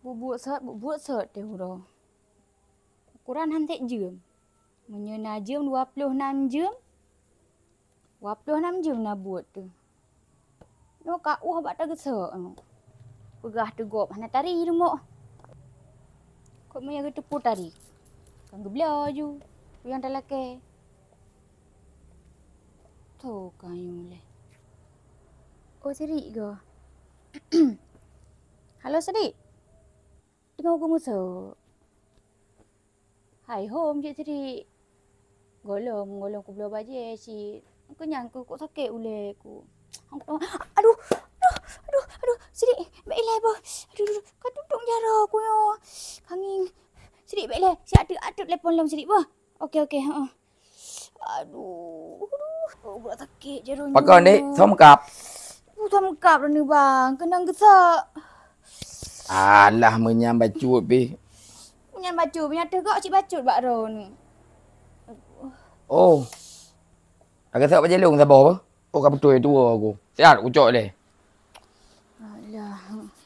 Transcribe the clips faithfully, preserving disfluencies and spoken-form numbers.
Buet-buet sot, buet-buet sot teuh uroe. Ukuran han sép jeuem. Meunyoe na jeuem dua ploh nam jeuem, dua ploh nam jeuem na buet teuh. Nyoe ka ueh bak tageusok nyoe. Peugah teugop hana tari rumoh. Kok meunyoe geuteupeue tari, kan geubloe ju nyang talakée. Tho ka nyoe lé. Oh, Sirik go. Halo, Sirik. Teungoh geumeusok. Hai hom cit Sirik. Gohlom, gohlom kubloe bajée cit. Keunyan ku kok sakét ulée ku. Aduh, aduh, aduh, aduh, Sirik, bèk ilée beuh. Aduh, aduh, ka tutong jaroe ku nyoe. Kanging. Sirik, bèk ilée. Siat teuk, ateuek telepon lom Sirik beuh. Oke, oke, heeh. Aduh, aduh, oh, berat sakét jaroe nyoe. Pakon, Dek? Soe meukab? Uh, soe meukab droeneuh, Bang. Keunong geusok. Alah, meunyan bacut pih. Meunyan bacut, meunyan teuh gok cit bacut bak droeneuh. Oh. Tageusok bajée lôn saboh beuh? Oh, ka beutôi tuwoe ku. Siat kucok lé. Alah,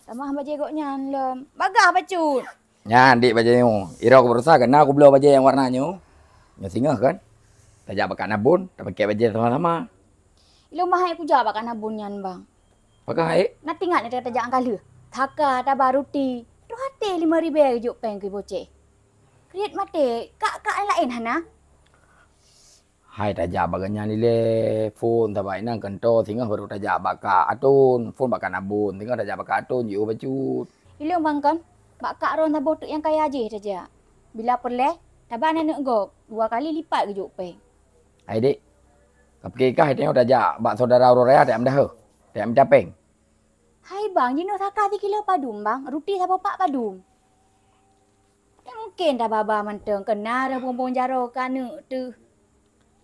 tamah bajée gobnyan lom. Bagah bacut. Nyan, Dek, bajée nyoe. Uroe ku baroesa kan na kubloe bajée nyang warna nyoe. Nyoe singoh kan. Tajak bak Kak Nabon, tapakée bajée sama-sama. Ilôn mah hai kujak bak Kak Nabon nyan, Bang. Pakon hai? Na teuingat tajak nyang ka lheueh. Saka, taba, ruti. Troh até limong ribée geujok péng keu bocée. Kriet maté, kak-kak laén hana? Hai tajak bak gobnyan ilée, phon, sabab inan keuntô singoh barô tajak bak Kak Atôn, phon bak Kak Nabon, singoh tajak bak Kak Atôn jiôh bacut. Ilôn Bang kon, bak kak droe saboh teuk nyang kaya jih tajak. Bila peureulée, taba aneuk gob, dua kali lipat geujok péng. Hai Dek, kapike kah tanyoe tajak bak syedara uroe raya tajak meudahoh, tajak mita péng? Hai Bang, jinoe saka sikilo padum Bang, ruti saboh pak padum? Nyan mungken tababa mantong, keuna reuh bumbong jaroe keu aneuk teuh.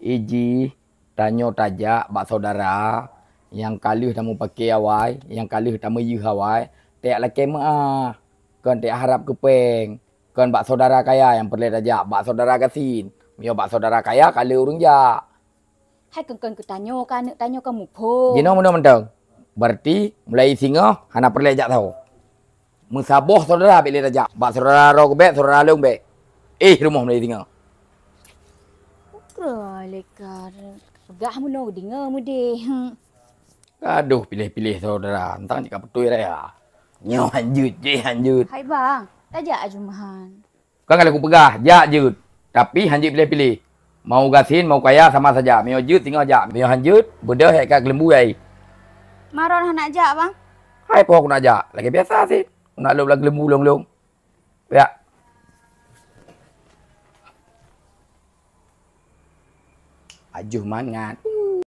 Iji, tanyoe tajak bak syedara nyang ka lheueh tamupakée awai, nyang ka lheueh tameuyeuh awai, tajak lakée meuáh, kon tajak harab keu péng. Kon bak syedara kaya nyang peureulée tajak, bak syedara gasien. Meunyoe bak syedara kaya, ka le ureuëng jak. Hai kon-kon keu tanyoe ka aneuk tanyoe ka muphom. Jinoe meunoe mantong. Berarti mulai singoh hana peureulée jak saho. Meusaboh syedara bék lé tajak. Bak syedara droe keuh bék, syedara lôn bék. Eh, rumoh mulai singoh. Uroe lé ka peugah meunoe deungoe meudeh. Gadoh piléh-piléh syedara, mantong jih ka beutôi raya. Nyoe hanjeuet, jih hanjeuet. Hai Bang, tajak Jumhan. Kan ka lheueh kupeugah, jak jeuet. Tapi hanjeuet piléh-piléh. Mau gasien, mau kaya sama saja. Meunyoe jeuet singoh jak. Meunyoe hanjeuet, beudôh ék ka geuleumbu ai. Maron hana jak, Bang? Hai po kunak jak. Lagée biasa sit. Kunak lôb lam geuleumbu lôn-lôn. Ya. Ajoh mangat.